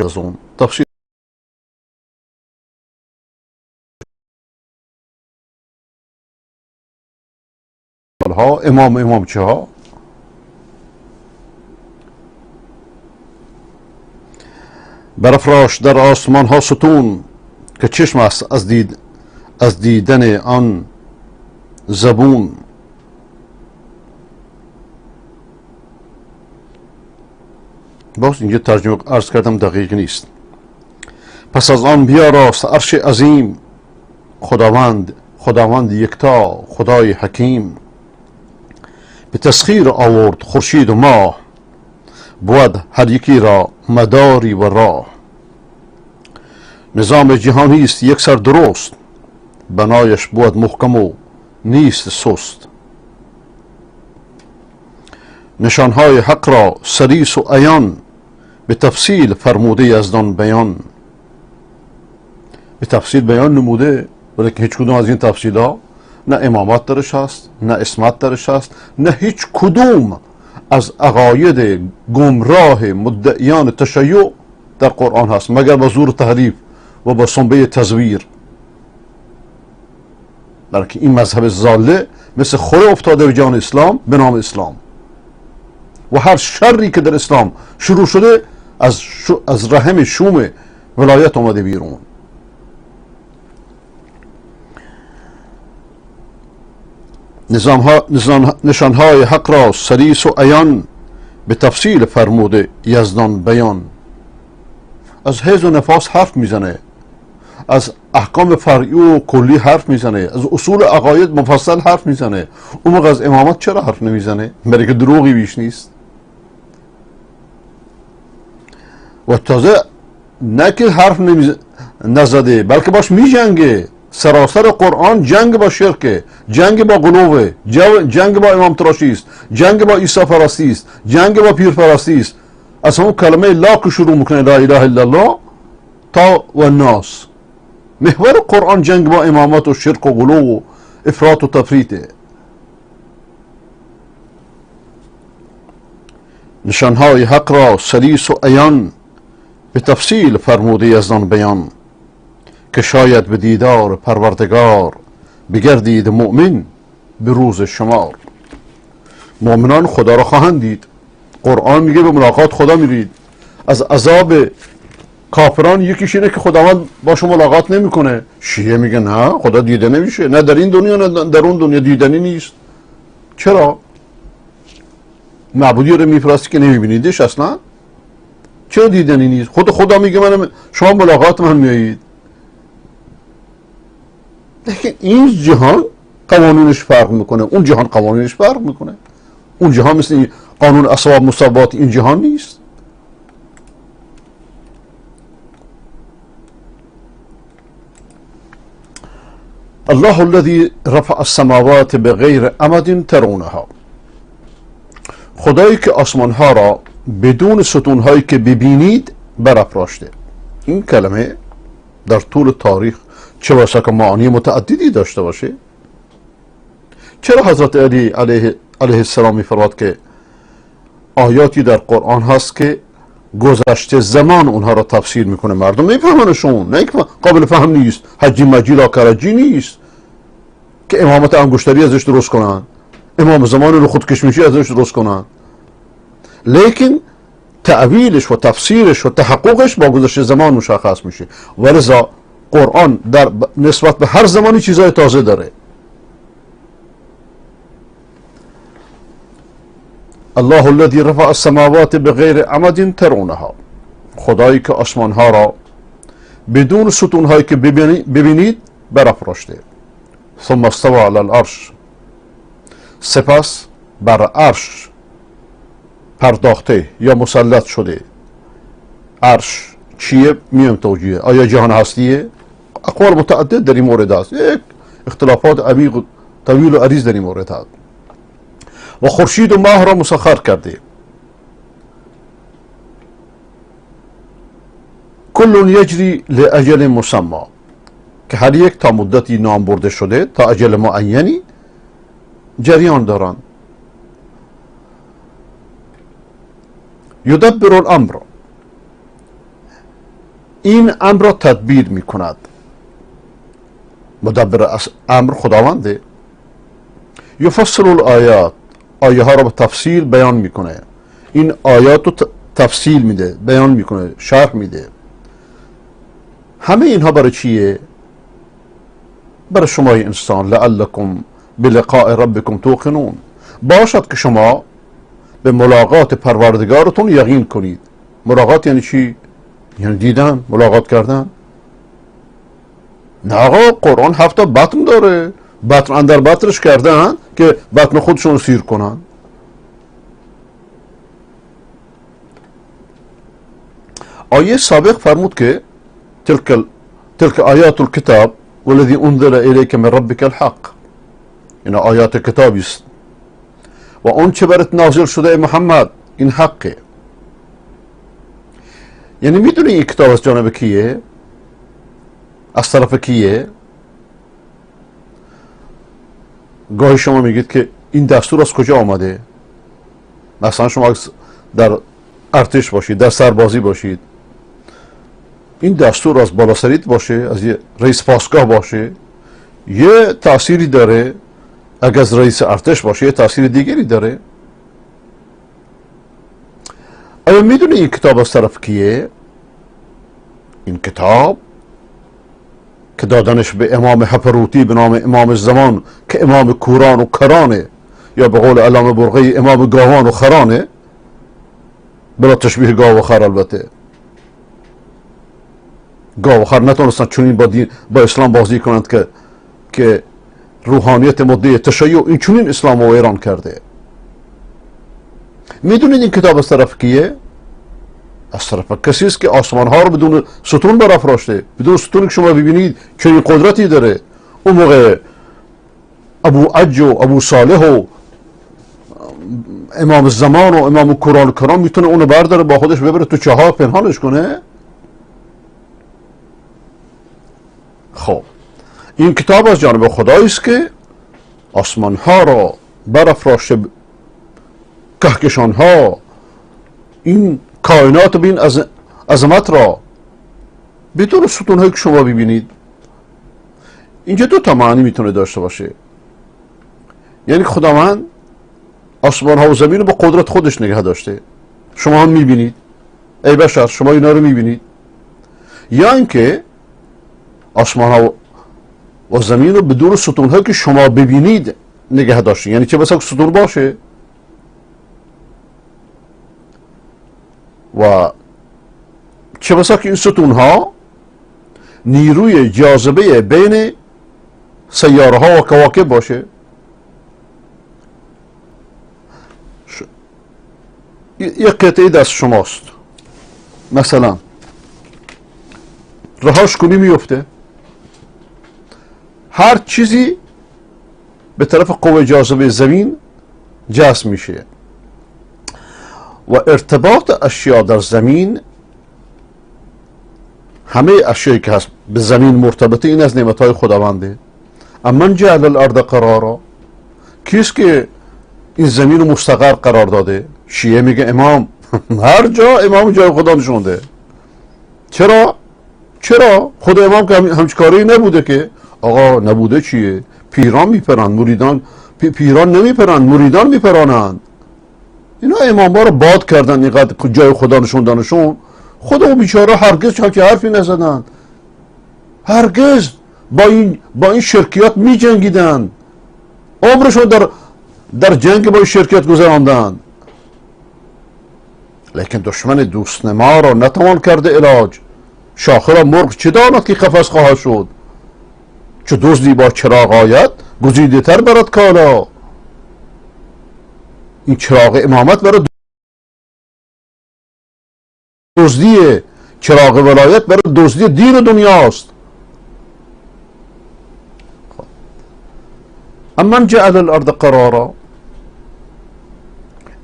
از اون تفسیر ها امام امام چه ها برافراش در آسمان ها ستون که چشم است از دیدن آن زبون. باز اینجا ترجمه عرض کردم دقیق نیست. پس از آن بیاراست عرش عظیم، خداوند خداوند یکتا خدای حکیم. به تسخیر آورد خورشید و ماه، بود هر یکی را مداری و راه. نظام جهانی است یک سر درست، بنایش بود محکم و نیست سست. نشانهای حق را سریس و عیان، به تفصیل فرموده یزدان بیان. به تفصیل بیان نموده، ولی هیچ کدوم از این تفصیل ها نه امامت درش هست، نه عصمت درش هست، نه هیچ کدوم از عقاید گمراه مدعیان تشیع در قرآن هست، مگر با زور تحریف و با سنبه تزویر. بلکه این مذهب زاله مثل خوره افتاده به جان اسلام به نام اسلام، و هر شری که در اسلام شروع شده از رحم شوم ولایت آمده بیرون. نشانهای حق را سریس و عیان، به تفصیل فرموده یزدان بیان. از حیض و نفاس حرف میزنه، از احکام فرعی و کلی حرف میزنه، از اصول عقاید مفصل حرف میزنه. اون موقع از امامت چرا حرف نمیزنه؟ برای که دروغی بیش نیست. و تازه نه که حرف نزده، بلکه باش میجنگه. سراسر قرآن جنگ با شرکه، جنگ با غلوه، جنگ با امام تراشی است، جنگ با عیسی پرستی است، جنگ با پیر پرستی است. از همون کلمه لا که شروع میکنه، لا اله الا الله، تا و ناس. محور قرآن جنگ با امامت و شرک و غلو و افراط و تفریطه. نشانهای حق را سلیس و عیان، به تفصیل فرموده یزدان بیان. که شاید به دیدار پروردگار، بگردید مؤمن به روز شمار. مؤمنان خدا را خواهند دید. قرآن میگه به ملاقات خدا میرید. از عذاب کافران یکیش اینه که خداوند با شما ملاقات نمیکنه. شیعه میگه نه، خدا دیده نمیشه، نه در این دنیا نه در اون دنیا، دیدنی نیست. چرا؟ معبودی رو میپرستی که نمیبینیدش اصلا. چرا دیدنی نیست؟ خود خدا میگه من شما ملاقات من میایید. لیکن این جهان قوانینش فرق میکنه، اون جهان قوانینش فرق میکنه. اون جهان مثل قانون اسباب مسببات این جهان نیست. الله الذي رفع السماوات بغیر عمد ترونها. خدایی که آسمان ها را بدون ستون هایی که ببینید برافراشته. این کلمه در طول تاریخ چه بسا که معانی متعددی داشته باشه. چرا حضرت علی علیه السلام می‌فرماد که آیاتی در قرآن هست که گذشته زمان اونها را تفسیر میکنه، مردم میفهمنشون، نه اینکه قابل فهم نیست، حجی مجی لا کرجی نیست که امامت انگشتری ازش درست کنن، امام زمان رو خودکشمیشی ازش درست کنن، لیکن تعویلش و تفسیرش و تحققش با گذشته زمان مشخص میشه. ولذا قرآن در نسبت به هر زمانی چیزای تازه داره. الله الذي رفع السماوات بغیر عمد ترونها. خدایی که آسمان ها را بدون ستون هایی که ببینید برافراشته. ثم استوى علی العرش. سپس بر عرش پرداخته یا مسلط شده. عرش چیه؟ میم توجیه. آیا جهان هستیه؟ اقوال متعدد در این مورد هست، یک اختلافات عمیق و طویل و عریض در این مورد هست. و خورشید و ماه را مسخر کرده. کل یجری لأجل مسمى، که هر یک تا مدتی نام برده شده، تا اجل معینی جریان دارند. یدبر الامر، این امر را تدبیر میکند. مدبر امر خداونده. یفصل الآیات، آیه ها را به تفصیل بیان میکنه. این آیات رو تفصیل میده، بیان میکنه، شرح میده. همه اینها برای چیه؟ برای شما انسان. لعلکم بلقاء ربکم توقنون، باشد که شما به ملاقات پروردگارتون یقین کنید. ملاقات یعنی چی؟ یعنی دیدن، ملاقات کردن. نه آقا، قرآن 7 بطن داره، بطن اندر بطنش کردن که بطن خودشون رو سیر کنن. آیه سابق فرمود که تلك آیات الکتاب والذی انزل الیک من ربک الحق، اینا آیات کتابی است و اون چه برات نازل شده ای محمد این حقه. یعنی میدونی این کتاب از جانب کیه؟ از طرف کیه؟ گاهی شما میگید که این دستور از کجا آمده؟ مثلا شما در ارتش باشید، در سربازی باشید، این دستور از بالا سریت باشه، از یه رئیس پاسگاه باشه، یه تأثیری داره. اگر از رئیس ارتش باشه یه تأثیر دیگری داره. آیا میدونی این کتاب از طرف کیه؟ این کتاب که دادنش به امام هپروتی به نام امام زمان که امام کوران و کرانه، یا به قول علامه برقی امام گاوان و خرانه، بلا تشبیه گاو و خر. البته گاو و خر نتونستن چنین با دین، با اسلام بازی کنند که روحانیت مدعی تشیع این چنین اسلام و ایران کرده. میدونید این کتاب از طرف کیه؟ از طرف کسی است که آسمان ها رو بدون ستون برافراشته، بدون ستون که شما ببینید چنین قدرتی داره. اون موقع ابو عج و ابو صالح و امام زمان و امام کوران کرام میتونه اونو برداره با خودش ببره تو چاه پنهانش کنه. خب این کتاب از جانب خدایی است که آسمان ها را برافراشته، کهکشان ها، این کائنات به این عظمت را بدون ستون هایی که شما ببینید. اینجا دو تا معنی میتونه داشته باشه. یعنی خداوند آسمان ها و زمین رو با قدرت خودش نگه داشته، شما هم میبینید، ای بشر شما اینا رو میبینید. یا اینکه آسمان ها و زمین رو بدون ستون هایی که شما ببینید نگه داشته، یعنی چه بسا ستون باشه و چه بسا که این ستون ها نیروی جاذبه بین سیاره ها و کواکب باشه. یک قطعه دست شماست، مثلا رهاش کنی میفته، هر چیزی به طرف قوه جاذبه زمین جذب میشه و ارتباط اشیا در زمین، همه اشیایی که هست به زمین مرتبطه، این از نعمتهای خداونده. امن جعل الارض قرارا، کیست که این زمین رو مستقر قرار داده؟ شیعه میگه امام. هر جا امام جای خدا نشونده. چرا؟ چرا؟ خود امام که همچ کاری نبوده که. آقا نبوده چیه؟ پیران میپرند، مریدان پیران نمیپرند، مریدان میپرانند. اینا امام ها رو باد کردن اینقدر جای خدا نشوندنشون. خدا و بیچاره هرگز همچه حرفی نزدن، هرگز با این شرکیات میجنگیدن، عمرشون در جنگ با این شرکیات گذراندن. لیکن دشمن دوست ما را نتوان کرده علاج، شاخه را مرغ چه داند که قفس خواهد شد، چو دزدی با چراغ آید گزیده تر برد کالا. این چراغ امامت برای دزدیه، چراغ ولایت برای دزدی دین و دنیاست. امن جعل الارض قرارا،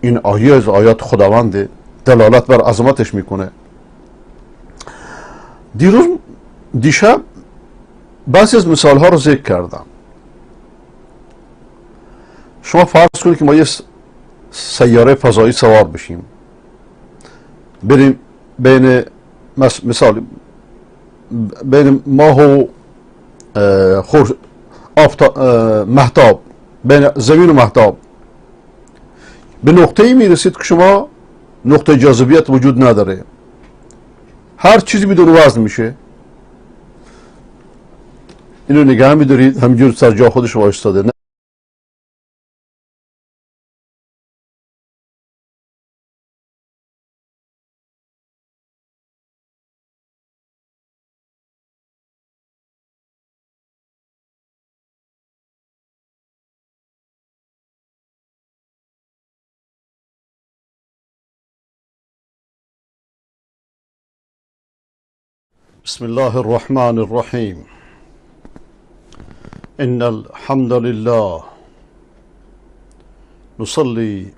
این آیه از آیات خداونده، دلالت بر عظمتش میکنه. دیشب بعضی از مثال ها رو ذکر کردم. شما فرض کنید که ما یه سیاره فضایی سوار بشیم، بریم بین مثال بین ماه و مهتاب، بین زمین و مهتاب، به نقطه‌ای میرسید که شما نقطه جاذبیت وجود نداره، هر چیزی بدون وزن میشه. اینو نگه میدارید همینجور سر جا خودش وایستاده. بسم الله الرحمن الرحیم. إن الحمد لله نصلي